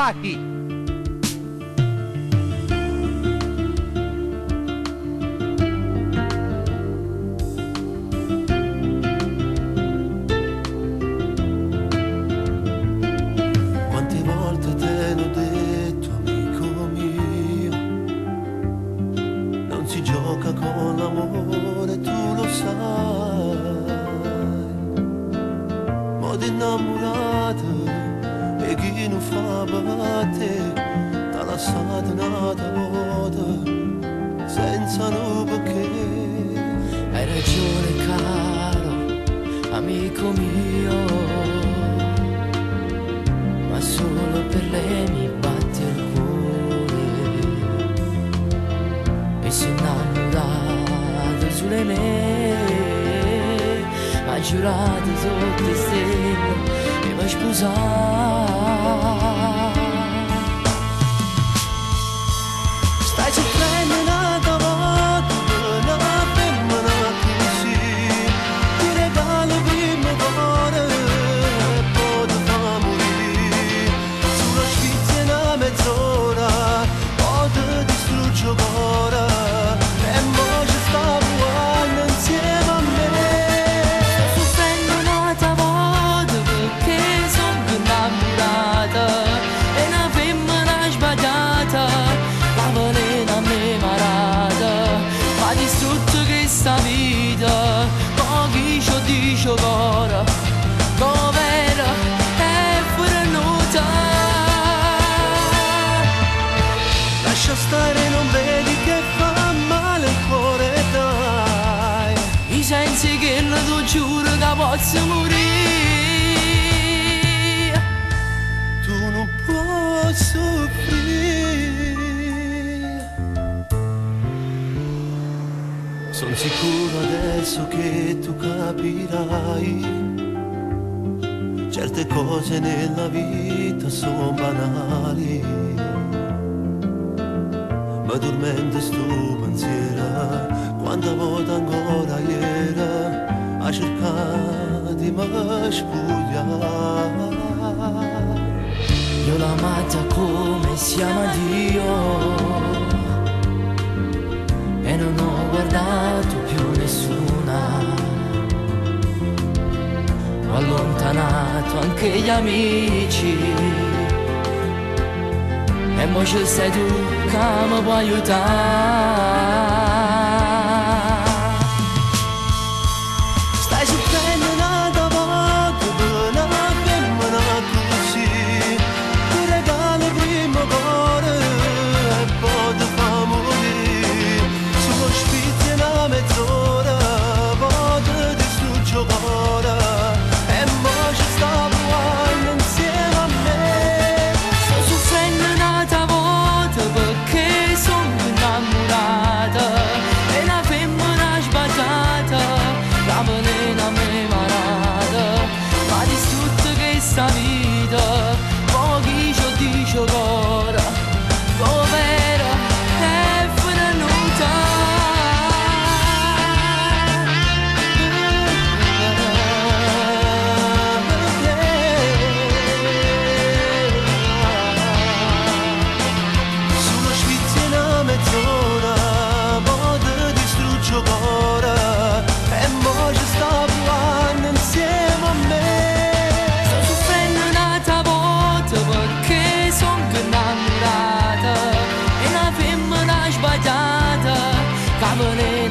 Pachi. Quante volte te l'ho detto, amico mio, non si gioca con l'amore, tu lo sai. Mo di innamorato e chi non fa per te, t'ha lasciato un'altra volta, senza un perché. Hai ragione caro, amico mio, ma solo per lei mi batte il cuore. Mi sono innamorato sulle me, ma giurato sotto le stelle e mi sposare. Stai soffrendo un'altra volta per una femmina così, ti regalo prima cuore e poi ti fa morire. Sulla Svizzera una mezz'ora, poi ti distrugge il cuore e mo ci sta buono insieme a me. Sto soffrendo un'altra volta perché sono innamorata e una femmina sbagliata, la velena mi marata, ma distrutto questa vita, poi chi ci dice ancora, com'era è venuta. Lascia stare, non vedi che fa male il cuore, dai. I sensi che lo tu giuro che posso morire. Tu non puoi soffrire. Sono sicuro adesso che tu capirai. Certe cose nella vita sono banali. Ma dormendo sto pensiero, quanta volta ancora ieri, a cercare di mi spogliare. Io l'ho amata come si ama Dio e non ho guardato più nessuna. Ho allontanato anche gli amici e mo ci sei tu che mi puoi aiutare. Stai soffrendo un'altra volta per una femmina così, ti regalo prima cuore e poi ti fa morire. Sullo spizio una mezz'ora, poi ti distrugge il cuore e mo ci sta buono insieme a me. Sto soffrendo un'altra volta perché sono innamorata e una femmina sbagliata, la velena mi marata, ma distrutto questa vita, poi chi ci dice ancora, com'era è venuta. Sulla Svizzera una mezz'ora, poi ti distrugge il cuore e mo ci sta buono insieme a me. Sto soffrendo un'altra volta perché sono innamorata e una femmina sbagliata che velena